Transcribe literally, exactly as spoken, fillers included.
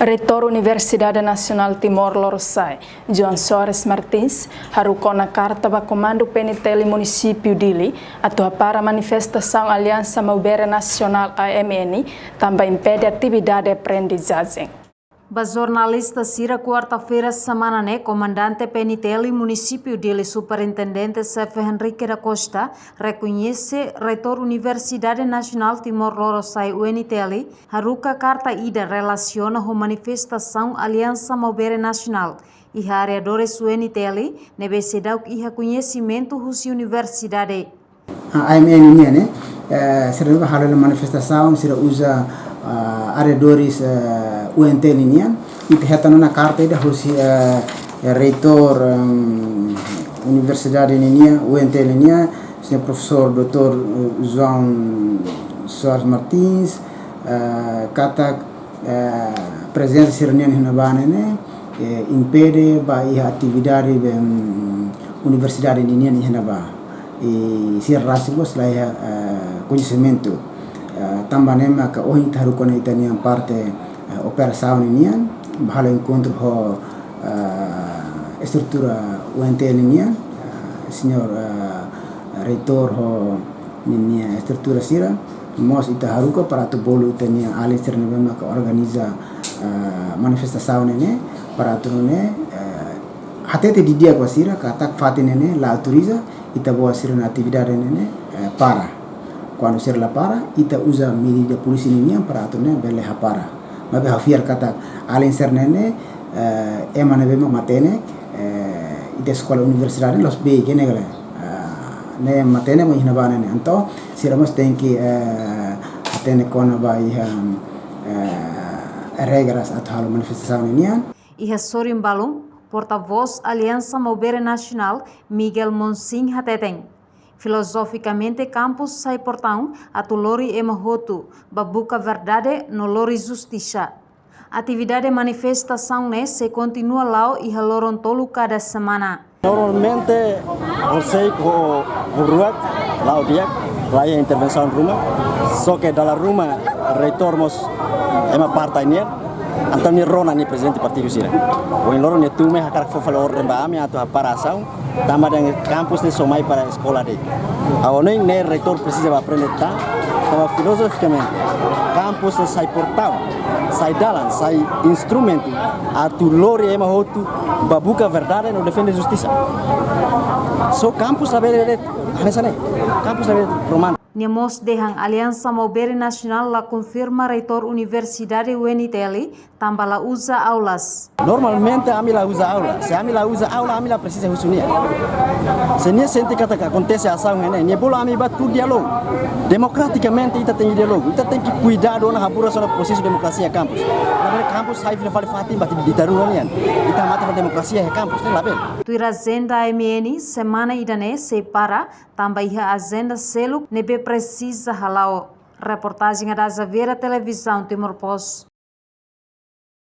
Reitór Universidade Nasionál Timor Lorosa'e, João Soares Martins, haruka ona karta ba Komandu P N T L Munisípiu Dili, atu hapara manifestasaun Aliansa Maubere Nasionál, A M N, tanba impede atividade aprendizajen. Ba jornalista sira, kuarta-feira semana ne'e, Komandante P N T L Munisípiu Dili, Superintendente Xefe Henrique da Costa, rekoñese Reitór Universidade Nasionál Timor Lorosa'e, U N T L, haruka karta ida relasiona ho manifestasaun Aliansa Maubere Nasionál iha arredores U N T L, ne'ebé seidauk iha koñesimentu husi universidade. A M N nian, eh, sira halo manifestasaun, sira uza, ah, arredores, eh, U N T L nian. Ita hetan ona karta ida husi, eh, reitór, em, universidade nian, U N T L nian, señór profesór doutór, eh, João Soares Martins, eh, katak, eh, prezensa sira-nian iha ne'ebá ne'e, eh, impede ba iha atividade be, mm, universidade nian iha ne'ebá. I sira rasik mós la iha, eh, koñesimentu. Eh, tanba ne'e maka ohin ita haruka ona ita-nia parte, eh, operasaun nian, ba halo enkontru ho, eh, estrutura U N T L nian, eh, señór, eh, reitór ho ninia estrutura sira, mós ita haruka para atu bolu ita-nia alin sira ne'ebé maka organiza, eh, manifestasaun ne'e, para atu nune'e, eh, hatete didi'ak ba sira katak fatin ne'e la autoriza ita-boot sira-nia atividade ne'e, eh, para. Kuandu sira la para, ita uza medida polísia nian para atu nune'e bele hapara. Maibé ha'u fiar katak alin sira-ne'e, eh, ema ne'ebé mak matenek, eh, ita eskola universidade la'ós bee kene gale. Eh, ne'e matenek mak iha ne'ebá ne'e. Entaun, sira mós tenke, eh, hatene kona-ba iha, eh, regras atu halo manifestasaun nian. Iha sorin balun, portavós Aliansa Maubere Nasionál, Miguel Monsin hateten, filozofikamente kampus sai portaun atu lori ema hotu ba buka verdade no lori justisa. Atividade manifestasaun ne'e sei kontinua la'o iha loron tolu kada semana. Normalmente, horiseik ho, ho ruak, la'o di'ak, la iha intervensaun ruma. Só ke dala ruma reitór mós ema partai nian. Entaun nia rona nia prezidente partidu sira. Ohin loron nia tun mai hakarak fó fali orden ba ami atu hapara asaun. Tanba dehan kampus ne'e só mai para eskola de'it. Agora ne'e reitór presiza ba aprende tan, tanba filozofikamente, kampus ne'e sai portaun, sai dalan, sai instrumentu atu lori ema hotu ba buka verdade no defende justisa. Só kampus labele de'it, hanesan ne'e, kampus labele de'it román. Nia mós dehan Aliansa Maubere Nasionál la konfirma reitór Universidade U N T L, tanba la uza aulas. Normalmente ami la uza aula. Se ami la uza aula, ami la presiza husu nia. Se nia sente katak akontese asaun ne'e, nia bolu ami ba tuir diálogu. Demokratikamente ita tenke diálogu. Ita tenke kuidadu ona haburas ona prosesu demokrasia kampus. Labele kampus sai fila fali fatin ba ditadura nian. Ita mata fali demokrasia iha kampus ne'e labele. Tuir ajenda A M N, semana ida-ne'e sei para, tanba iha ajenda seluk ne'ebé presiza hala'o. Reportajen Ada Xaviera, Televizaun Timor Post.